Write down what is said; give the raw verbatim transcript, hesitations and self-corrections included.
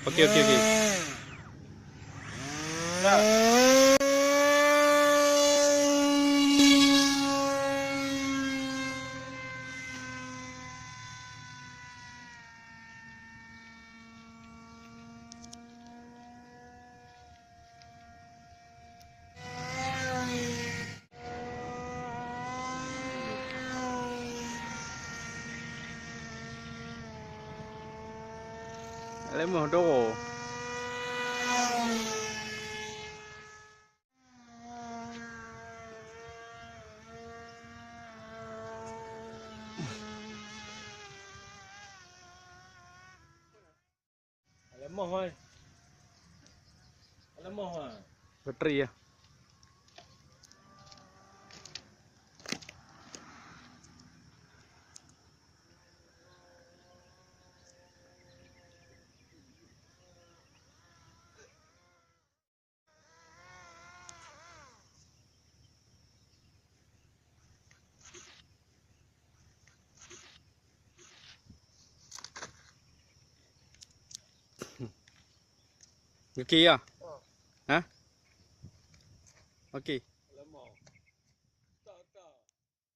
Oke, oke, oke. Lemoh doro. Lemoh, hai. Lemoh, hai. Bateri ya. Oke ya. Ha? Oke.